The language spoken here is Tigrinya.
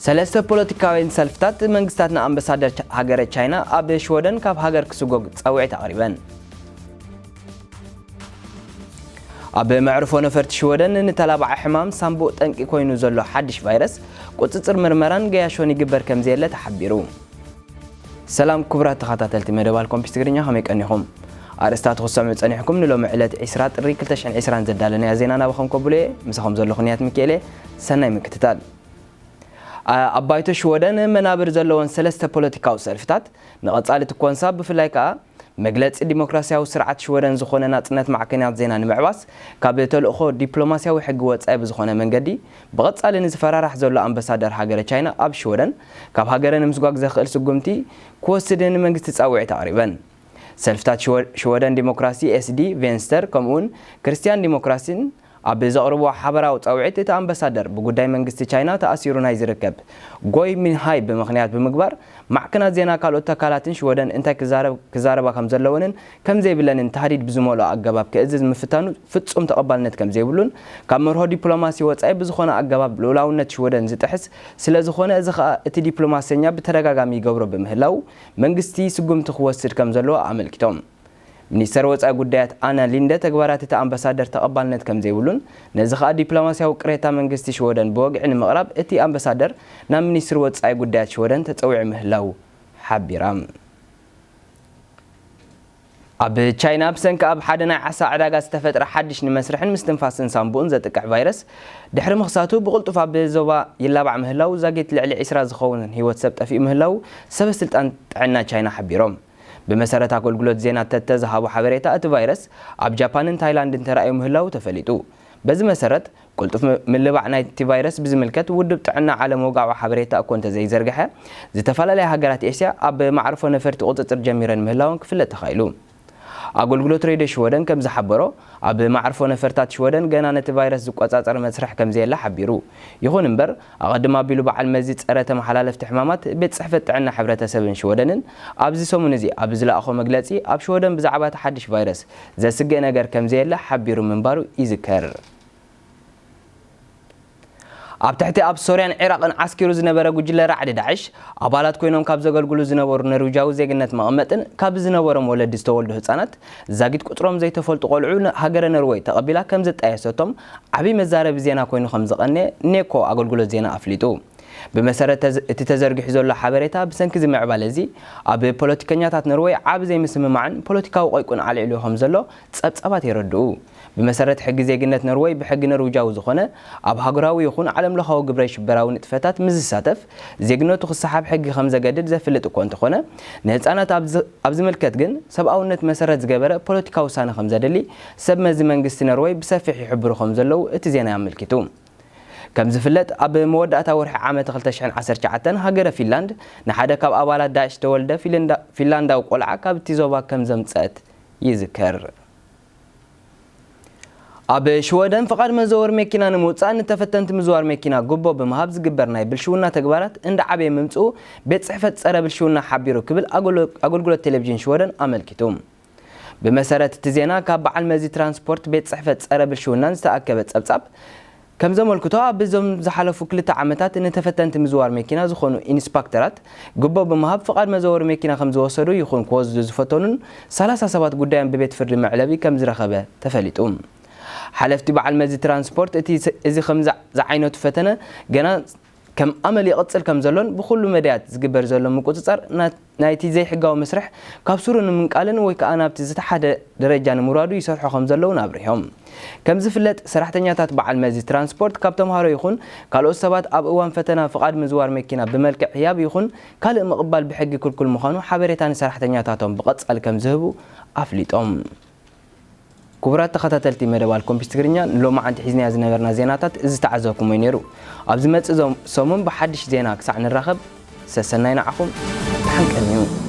ሰለስተ ፖለቲካውያን ሰልፍታት መንግስታት ንኣምባሳደር ቻ-፣ ሃገረ ቻይና ኣብ ሽወደን ካብ ሃገር ክስጎግ ጻውዒት ኣቕሪበን። ኣብ መዕርፎ ነፈርቲ ሽወደን ንተላባዒ ሕማም ሳምቡእ ጠንቂ ኮይኑ ዘሎ ሓድሽ ቫይረስ ቁጽጽር ምርመራን ገያሾን ይግበር ከም ዘየለ ተሓቢሩ። ሰላም ክቡራት ተኸታተልቲ መደብ ኣልኮምፒስ ትግርኛ፣ ከመይ ቀኒኹም? ኣርእስታት ክሰምዑ ጸኒሕኩም። ንሎሚ ዕለት ዕስራ ጥሪ ክልተ ሽሕን ዕስራን ዘዳለናዮ ዜና ናባኹም ከብሎ እየ። ምሳኹም ዘለኹ ንያት ሚካኤል እየ። ሰናይ ምክትታል። ኣ-፣ ኣብ ባይቶ ሽወደን መናብር ዘለወን ሰለስተ ፖለቲካዊ ሰልፍታት ንቐጻሊ እቲ ኮንሳ፣ ብፍላይ ከኣ መግለጺ ዲሞክራሲያዊ ስርዓት ሽወደን ዝኾነ ናጽነት ማዕከናት ዜና ንምዕባስ፣ ካብ ተልእኾ ዲፕሎማሲያዊ ሕጊ ወጻኢ ብዝኾነ መንገዲ ብቐጻሊ ንዝፈራራሕ ዘሎ ኣምባሳደር ሃገረ ቻይና ኣብ ሽወደን፣ ካብ ሃገረ ንምስጓግ ዘኽእል ስጉምቲ ክወስድ ንመንግስቲ ጻውዒት ኣቕሪበን። ሰልፍታት ሽወ-፣ ሽወደን ዲሞክራሲ፣ ኤስ ዲ፣ ቬንስተር፣ ከምኡውን ክርስትያን ዲሞክራሲን ኣብ ዘቕርቦ ሓበራዊ ጻውዒት፣ እቲ ኣምባሳደር ብጉዳይ መንግስቲ ቻይና ተኣሲሩ ናይ ዝርከብ ጎይ ሚንሃይ ብምኽንያት ብምግባር፣ ማዕከናት ዜና ካልኦት ተካላትን ሽወደን እንታይ ክዛረብ-፣ ክዛረባ ከም ዘለወንን ከም ዘይብለንን ታህዲድ ብዝመልኦ ኣገባብ ክእዝዝ ምፍታኑ ፍጹም ተቐባልነት ከም ዘይብሉን፣ ካብ መርሆ ዲፕሎማሲ ወጻኢ ብዝኾነ ኣገባብ ልኡላውነት ሽወደን ዝጥሕስ ስለ ዝኾነ፣ እዚ ኸኣ እቲ ዲፕሎማሰኛ ብተደጋጋሚ ይገብሮ ብምህላው፣ መንግስቲ ስጉምቲ ክወስድ ከም ዘለዎ ኣመልኪቶም። ሚኒስተር ወጻኢ ጉዳያት ኣና ሊንደ፣ ተግባራት እቲ ኣምባሳደር ተቐባልነት ከም ዘይብሉን፣ ነዚ ኸኣ ዲፕሎማሲያዊ ቅሬታ መንግስቲ ሽወደን ብወግዒ ንምቕራብ፣ እቲ ኣምባሳደር ናብ ሚኒስትሪ ወጻኢ ጉዳያት ሽወደን ተጸዊዑ ምህላው ሓቢራ። ኣብ ቻይና፣ ብሰንኪ ኣብ ሓደ ናይ ዓሳ ዕዳጋ ዝተፈጥረ ሓድሽ ንመስርሕን ምስትንፋስን ሳምቡእን ዘጥቅዕ ቫይረስ ድሕሪ ምኽሳቱ፣ ብቕልጡፍ ኣብ ዞባ ይላባዕ ምህላው፣ ዛጊት ልዕሊ ዕስራ ዝኸውን ህይወት ሰብ ጠፊኡ ምህላው ሰበ ስልጣን ጥዕና ቻይና ሓቢሮም። ብመሰረት ኣገልግሎት ዜና ተተ ዝሃቦ ሓበሬታ፣ እቲ ቫይረስ ኣብ ጃፓንን ታይላንድን ተራእዩ ምህላው ተፈሊጡ። በዚ መሰረት፣ ቅልጡፍ ም-፣ ምልባዕ ናይቲ ቫይረስ ብዝምልከት፣ ውድብ ጥዕና ዓለም ወግዓዊ ሓበሬታ እኮ እንተዘይዘርግሐ፣ ዝተፈላለያ ሃገራት ኤስያ ኣብ መዕርፎ ነፈርቲ ቁጽጽር ጀሚረን ምህላወን ክፍለጥ ተኻኢሉ። ኣገልግሎት ሬድዮ ሽወደን ከም ዝሓበሮ፣ ኣብ መዕርፎ ነፈርታት ሽወደን ገና ነቲ ቫይረስ ዝቆጻጸር መስርሕ ከም ዘየለ ሓቢሩ። ይኹን እምበር፣ ኣቐድም ኣቢሉ በዓል መዚ ጸረ ተመሓላለፍቲ ሕማማት ቤት ጽሕፈት ጥዕና ሕብረተሰብን ሽወደንን ኣብዚ ሰሙን እዚ ኣብ ዝለኣኾ መግለጺ፣ ኣብ ሽወደን ብዛዕባ እቲ ሓድሽ ቫይረስ ዘስግእ ነገር ከም ዘየለ ሓቢሩ ምንባሩ ይዝከር። ኣብ ትሕቲ ኣብ ሶርያን ዒራቕን ዓስኪሩ ዝነበረ ጉጅለ ራዕዲ ዳዕሽ ኣባላት ኮይኖም ካብ ዘገልግሉ ዝነበሩ ነርዊጃዊ ዜግነት መቐመጥን ካብ ዝነበሮም ወለዲ ዝተወልዱ ህጻናት ዛጊት ቁጽሮም ዘይተፈልጡ ቆልዑ ን-፣ ሃገረ ነርወይ ተቐቢላ ከም ዘጣየሰቶም ዓቢ መዛረቢ ዜና ኮይኑ ከም ዝቐነ ኔኮ ኣገልግሎት ዜና ኣፍሊጡ። ብመሰረት ተዝ-፣ እቲ ተዘርጊሑ ዘሎ ሓበሬታ፣ ብሰንኪ እዚ ምዕባለ እዚ ኣብ ፖለቲከኛታት ነርወይ ዓቢ ዘይምስምማዕን ፖለቲካዊ ቆይቁን ኣልዒሉ ከም ዘሎ ጸብጻባት የረድኡ። ብመሰረት ሕጊ ዜግነት ነርወይ፣ ብሕጊ ነርዊጃዊ ዝኾነ ኣብ ሃገራዊ ይኹን ዓለምለኻዊ ግብረ ሽበራዊ ንጥፈታት ምስ ዝሳተፍ ዜግነቱ ክሰሓብ ሕጊ ከም ዘገድድ ዘፍልጥ እኮ እንተኾነ፣ ንህጻናት ኣብ ዝ-፣ ኣብ ዝምልከት ግን ሰብኣውነት መሰረት ዝገበረ ፖለቲካዊ ውሳነ ከም ዘድሊ ሰብ መዚ መንግስቲ ነርወይ ብሰፊሕ ይሕብሩ ከም ዘለዉ እቲ ዜና ኣመልኪቱ። ከም ዝፍለጥ፣ ኣብ መወዳእታ ወርሒ ዓመት ክልተ ሽሕን ዓሰርተ ትሽዓተን ሃገረ ፊንላንድ ንሓደ ካብ ኣባላት ዳዕሽ ዝተወልደ ፊንላንዳ-፣ ፊንላንዳዊ ቆልዓ ካብቲ ዞባ ከም ዘምጸአት ይዝከር። ኣብ ሽወደን ፍቓድ መዘወሪ መኪና ንምውጻእ ንተፈተንቲ ምዝዋር መኪና ጉቦ ብምሃብ ዝግበር ናይ ብልሽውና ተግባራት እንዳዓበየ ምምጽኡ ቤት ጽሕፈት ጸረ ብልሽውና ሓቢሩ ክብል ኣጎሎ-፣ ኣገልግሎት ቴሌቪዥን ሽወደን ኣመልኪቱ። ብመሰረት እቲ ዜና፣ ካብ በዓል መዚ ትራንስፖርት ቤት ጽሕፈት ጸረ ብልሽውናን ዝተኣከበ ጸብጻብ ከም ዘመልክቶ፣ ኣብ እዞም ዝሓለፉ ክልተ ዓመታት ንተፈተንቲ ምዝዋር መኪና ዝኾኑ ኢንስፓክተራት ግቦ ብምሃብ ፍቓድ መዘወሪ መኪና ከም ዝወሰዱ ይኹን ክወስዱ ዝፈተኑን ሰላሳ ሰባት ጉዳዮም ብቤት ፍርዲ መዕለቢ ከም ዝረኸበ ተፈሊጡ። ሓለፍቲ በዓል መዚ ትራንስፖርት እቲ ስ-፣ እዚ ከም ዝዓ-፣ ዝዓይነቱ ፈተነ ገና ከም ኣመል ይቕጽል ከም ዘሎን ብኹሉ መዳያት ዝግበር ዘሎ ምቁጽጻር ና-፣ ናይቲ ዘይሕጋዊ መስርሕ ካብ ሱሩ ንምንቃልን ወይ ከኣ ናብቲ ዝተሓደ ደረጃ ንምውራዱ ይሰርሑ ከም ዘለውን ኣብሪሆም። ከም ዝፍለጥ፣ ሰራሕተኛታት በዓል መዚ ትራንስፖርት ካብ ተምሃሮ ይኹን ካልኦት ሰባት ኣብ እዋን ፈተና ፍቓድ ምዝዋር መኪና ብመልክዕ ህያብ ይኹን ካልእ ምቕባል ብሕጊ ክልኩል ምዃኑ ሓበሬታ ንሰራሕተኛታቶም ብቐጻሊ ከም ዝህቡ ኣፍሊጦም። ክቡራት ተኸታተልቲ መደብ ኣልኮምፒስ ትግርኛ፣ ንሎማዓንቲ ሒዝናዮ ዝነበርና ዜናታት እዚ ዝተዓዘብኩሞ እዩ ነይሩ። ኣብ ዝመጽእ ዞም-፣ ሰሙን ብሓድሽ ዜና ክሳዕ ንራኸብ፣ ሰሰናይ ንዓኹም፣ ደሓን ቀንዩ።